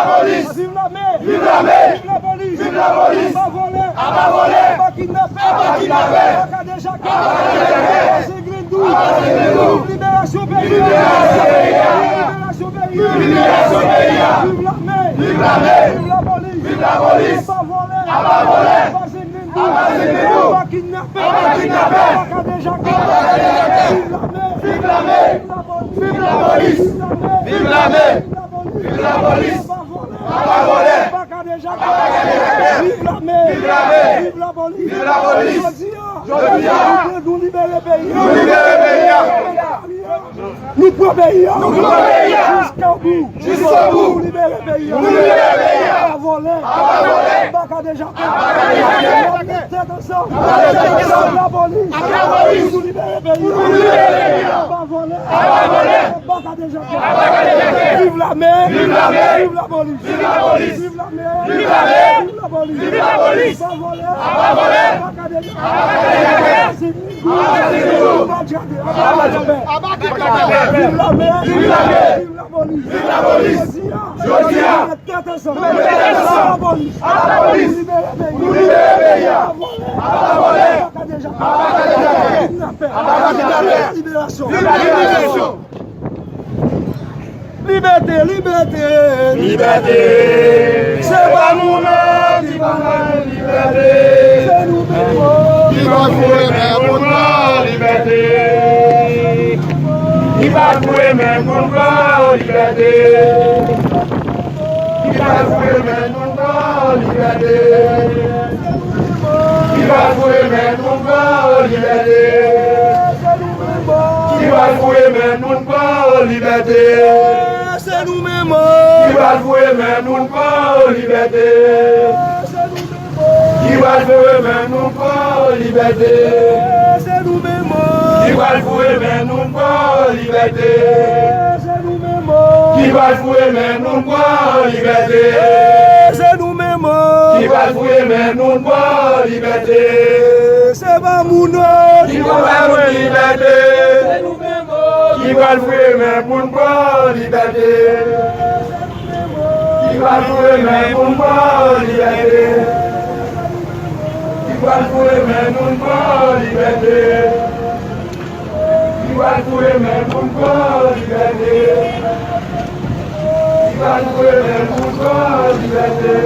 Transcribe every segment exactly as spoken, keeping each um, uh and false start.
Lapolis! Viv lame! Viv lame! Viv lapolis! Viv lapolis! Aba vòlè! Aba vòlè! Aba kidnapè! Aba kidnapè! Aba kadejake! Aba kadejake! Aba zenglendou! Aba zenglendou! Liberasyon peyi a! Liberasyon peyi a! Liberasyon peyi a! Liberasyon peyi a! Viv lame! Viv lame! Viv lapolis! Viv lapolis! Aba vòlè! Aba vòlè! Aba zenglendou! Aba zenglendou! Aba kidnapè! Aba kidnapè! Aba kadejake! Aba kadejake! Viv lame! Viv lame! Viv lapolis! Viv lame! Viv lame! Viv lapolis! Aba vòlè! Aba vòlè! Aba kadejake! Aba kadejake! Viv lame! Viv lame! Viv lapolis! Viv lapolis! Jodi a! Jodi a! Nou libere peyi a! Nou libere peyi a! Nou pran peyi a! Nou pran peyi a! Jiska bout! Jiska bout! Nou libere peyi a! Nou libere peyi a! Aba vòlè! Aba vòlè! Aba kadejake! Aba kadejake! Tèt ansanm! Tèt ansanm! Lapolis! Lapolis! Nou libere peyi a! Nou libere peyi a! Aba vòlè! Aba vòlè! Aba kadejake! Aba kadejake! Viv lame! Viv lame! Viv lapolis! Viv lapolis! Viv lame! Viv lame! Viv lapolis! Viv lapolis! Aba vòlè! Aba vòlè! Aba kadejake! Aba kadejake! Aba zenglendou! Aba zenglendou! Aba kidnapè! Aba kidnapè! Viv lame! Viv lame! Viv lapolis! Viv lapolis! Jodi a! Jodi a! Tèt ansanm! Tèt ansanm! Lapolis! Lapolis! Nou libere peyi a! Nou libere peyi a! Aba vòlè! Aba kadejake! Aba kadejake! Kidnapè! Aba kidnapè! Liberasyon! Liberasyon! Libète, libète! Libète! Se pa nou menm ki pa bay nou libète! Se nou menm ki pa foure men moun pran libète! Ki pa foure men moun pran libète! Ki pa foure men moun pran libète! Ki pral foure men nou pran libète. Ki pral foure men nou pran libète. Se nou menm. Ki pral foure men nou pran libète. Ki pral foure men nou pran libète. Se nou menm. Ki pral foure men nou pran libète. Se nou menm. Ki pral foure men nou pran libète. Se nou menm. Ki pral foure men nou pran libète. Se pa moun ki pral foure libète. Se nou menm. Ki pral foure men nou pran libète. Ki pral foure men nou pran libète. Ki pral foure men nou pran libète. Ki pral foure men nou pran libète. Ki pral foure men nou pran libète.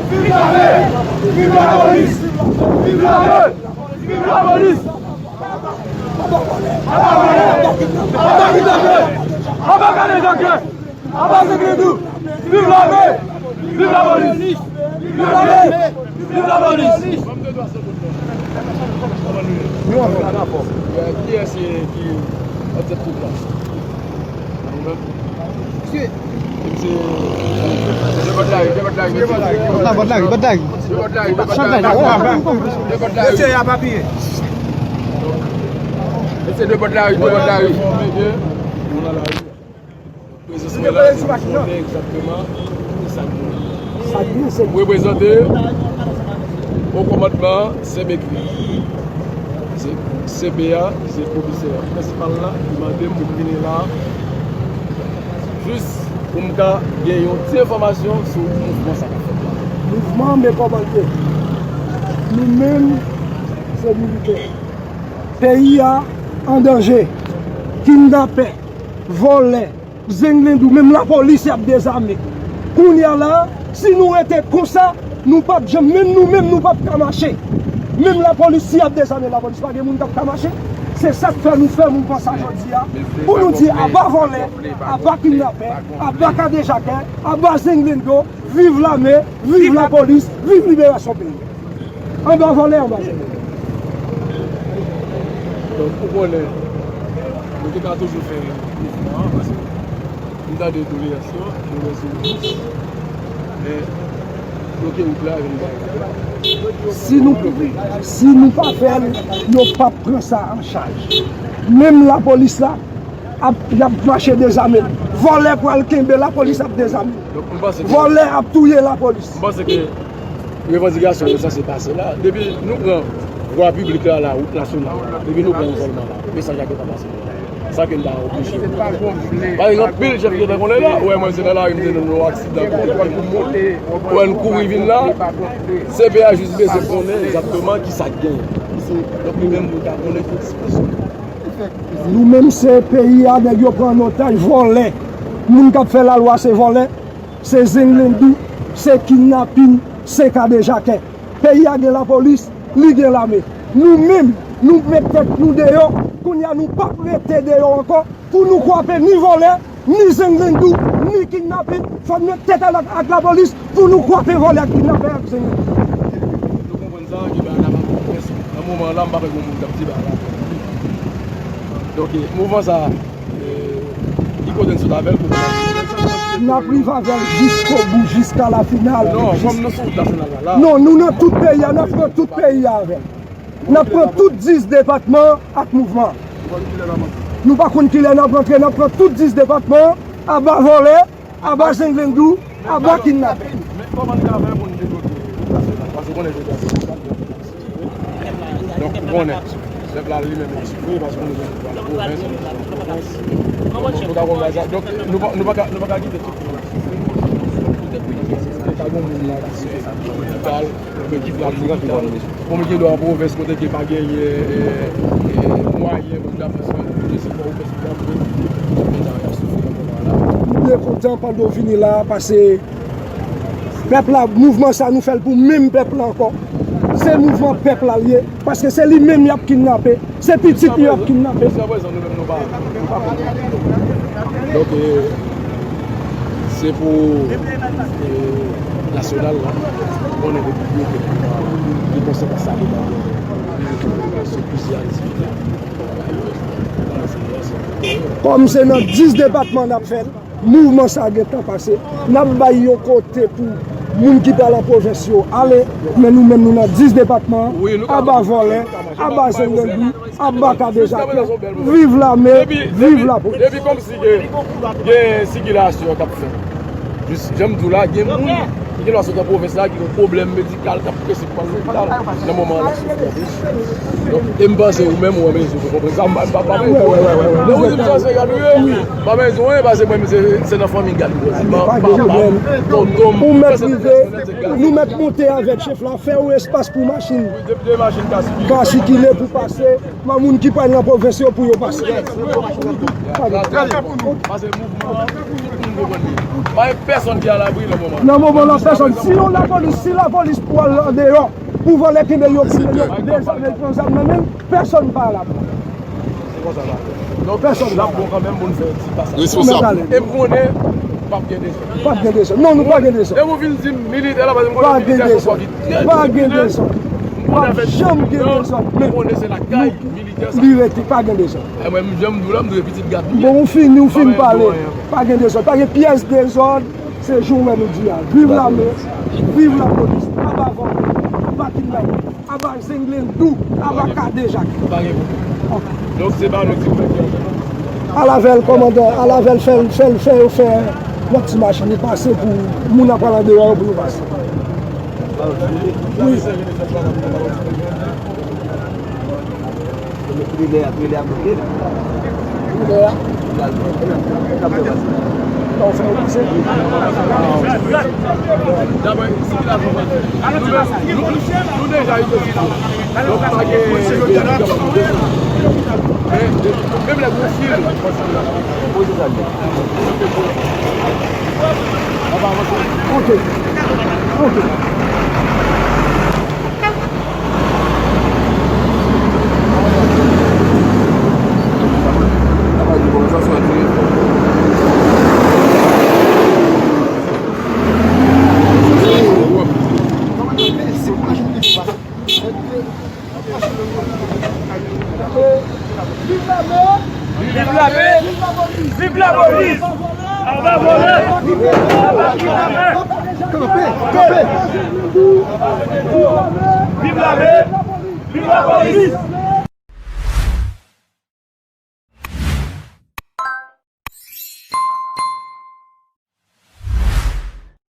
Viv lame! Viv lapolis! Viv lame! Viv lapolis! Aba kidnapè! Aba kidnapè! Aba kidnapè! Aba Zenglendou! Viv lame! Viv lapolis! Viv lame! Viv lapolis! Kiyès ki an tèt tout la? Mesye, se de bòt lari, de bòt lari, mesye. Bòt la, bòt lari, bòt lari. De bòt lari, de bòt lari. De bòt lari. Mesye, y ap apiye. Mesye, de bòt lari, de bòt lari. Prezans mwen la, se pou konnen egzakteman ki sa k gen. Sa k gen, se mwen reprezante o kòmandman C B K. Se C P A, ki se komisè prensipal la, ki mande m pou m vini la, jis pou m ka gen yon ti enfòmasyon sou mouvman sa k ap fèt la. Mouvman, men kòman l ye? Nou menm, se militè. Peyi a an danje. Kidnapè, vòlè, Zenglendou, menm lapolis y ap dezame. Kounye a la, si nou rete konsa, nou p ap janm, menm nou menm, nou p ap ka mache. Menm lapolis, si y ap dezame lapolis, pa gen moun k ap ka mache. Se sa k fè nou fè mouvman sa jodi a. Pou nou di, aba vòlè, aba kidnapè, aba kadejakè, aba Zenglendo, viv lame, viv lapolis, viv liberasyon peyi. Anba vòlè, anba Zenglendo. Donk, ou konnen, nou te ka toujou fè mouvman an, paske m tande doleyans yo, nou wè se jis, men bloke wout la, vin bay. Si nou, si nou pa fè l, yo p ap pran sa an chaj. Menm lapolis la ap, y ap mache dezame. Vòlè pral kenbe lapolis ap dezame. Donk, m panse ke, vòlè ap touye lapolis. M panse ke revandikasyon yo sanse pase la. Depi nou pran vwa piblik la, la, wout nasyonal la, depi nou pran l sèlman la, mesaj la gentan pase. Sa ke n ta oblije. Pa egzanp, pil chèf ki gentan konnen la, ou wè mwen se nan lari, m te nan yon aksidan, ou wè n kouri vin la, C P A jis bezwen konnen egzakteman ki sa k genyen. Donk, li menm, nou ta konnen ki dispozisyon. Nou menm se peyi a, nèg yo pran an otaj, vòlè. Moun k ap fè lalwa se vòlè, se zenglendou, se kidnapin, se kadejakè. Peyi a gen lapolis, li gen lame. Nou menm, nou met tèt nou deyò, kounye a nou p ap rete deyò ankò pou nou kwape ni vòlè, ni zenglendou, ni kidnapin. Fò n met tèt ansanm ak, ak lapolis pou nou kwape vòlè ak kidnapè ak zenglendou. Nou konprann sa, ke bagay la pa bon. Nan moman la, m pa kwè gen moun k ap di bagay la bon. Donk, mouvman sa, eh, ki kote n sot avè l, kote n ap... N ap rive avè l jiskobou, jiska la final. Non, kòm nou sou wout nasyonal la, la. Non, nou nan tout peyi a, n ap pran tout peyi a avè l. N ap pran tout dis depatman ak mouvman. Nou pa konn kilè n ap rantre, n ap pran tout dis depatman, aba vòlè, aba zenglendou, aba kidnapin. Men kòman n ka fè pou n debloke wout nasyonal? Paske w konnen jodi a se konsa l ye. Donk, ou konnen, pèp la li menm l ap soufri, paske nou gen pouvwa nan pwovens, nou gen pwovens. Donk, nou ka konn bagay sa. Donk, nou pa, nou pa ka, nou pa ka kite tout moun ap soufri. Poutèt nou menm, se pa gen moun la ki soufri, ki vital, oubyen ki frape, ki vital. Konbyen lwa an pwovens kote ke pa genyen, eh, eh, mwayen pou ta pran swen, pou te sipò ou fè sou kanpe, konbyen sa y ap soufri nan moman la. Nou byen kontan pandan w vini la, paske pèp la, mouvman sa nou fè l pou menm pèp la ankò. Se mouvman pèp la l ye, paske se li menm y ap kidnape, se pitit li y ap kidnape. Jiska prezan, nou menm nou pa, nou pa konn. Donk, eh, se pou, eh, nasyonal la, konnen ke pou yo ke li konsèk sa li sou plizyè aktivite. Kòm se nan dis depatman n ap fè l, mouvman sa gentan pase. N ap bay yon kote pou moun ki pa nan pwovens yo ale, men nou menm nou nan dis depatman an, aba vòlè, aba zenglendou, aba kadejakè, viv lame, viv lapolis. Depi kòmsi gen, gen sikilasyon k ap fèt. Jis jan m di w la, gen moun ki gen dwa sot nan pwovens la, ki gen pwoblèm medikal, k ap prese pou al lopital nan moman an, l ap soufri anpil. Donk, e m panse ou menm, ou wè Menzo, ou konprann sa, m pa, m pa, m pa Menzo. Lè ou di m sa, se gad ou ye, m pa Menzo, wi, paske mwen, se, se nan fanmi gad mwen, se pa, pa, pa, tonton m, ou mèt rive, nou mèt monte avèk chèf la, fè yon espas pou machin ka sikile pou pase. Moun ki pral nan pwovens yo pou yo pase. Pa gen. Pa gen pèsonn ki alabri nan moman. Nan moman nan, pèsonn. Si yon lapolis, si lapolis pral andeyò pou vòlè kenbe yo, kenbe yo, dezame, pran zam nan men, pèsonn pa alabri. Pèsonn pa alabri. Responsab. E m konnen p ap gen dezòd. P ap gen dezòd. Non, nou pa gen dezòd. Depi w vin di m militè la, paske m konnen militè se yon fwa ki trè trè. Pa gen dezòd. Pa janm gen dezòd. Men li rete, pa gen dezòd. Bon, ou fini, ou fin pale. Pa gen dezòd. Pa gen pyès dezòd. Se jan w wè nou di a. Viv lame, viv lapolis. Aba vòlè, aba kidnapè, aba zenglendo, aba kadejak. Donk, se pa nou ki pou fè kè. Al avè l, kòmandan, al avè l, fè l, fè l, fè yo fè lòt ti machin li pase pou moun ap pral andeyò yo pou yo pase. Wi. Trilè a, trilè a bloke la. Trilè a? Trilè a bloke la. Sa w fè, w pase? Dabò, sikilasyon pase. Nou, nou, nou deja rive sou. Donk, pa gen, men, menm lè gon fil. Poze sa, li. Ok. Ok. Viv lame! Viv lame! Viv lapolis! Aba vòlè! Aba kidnapè! Kanpe! Kanpe! Viv lame! Viv lapolis!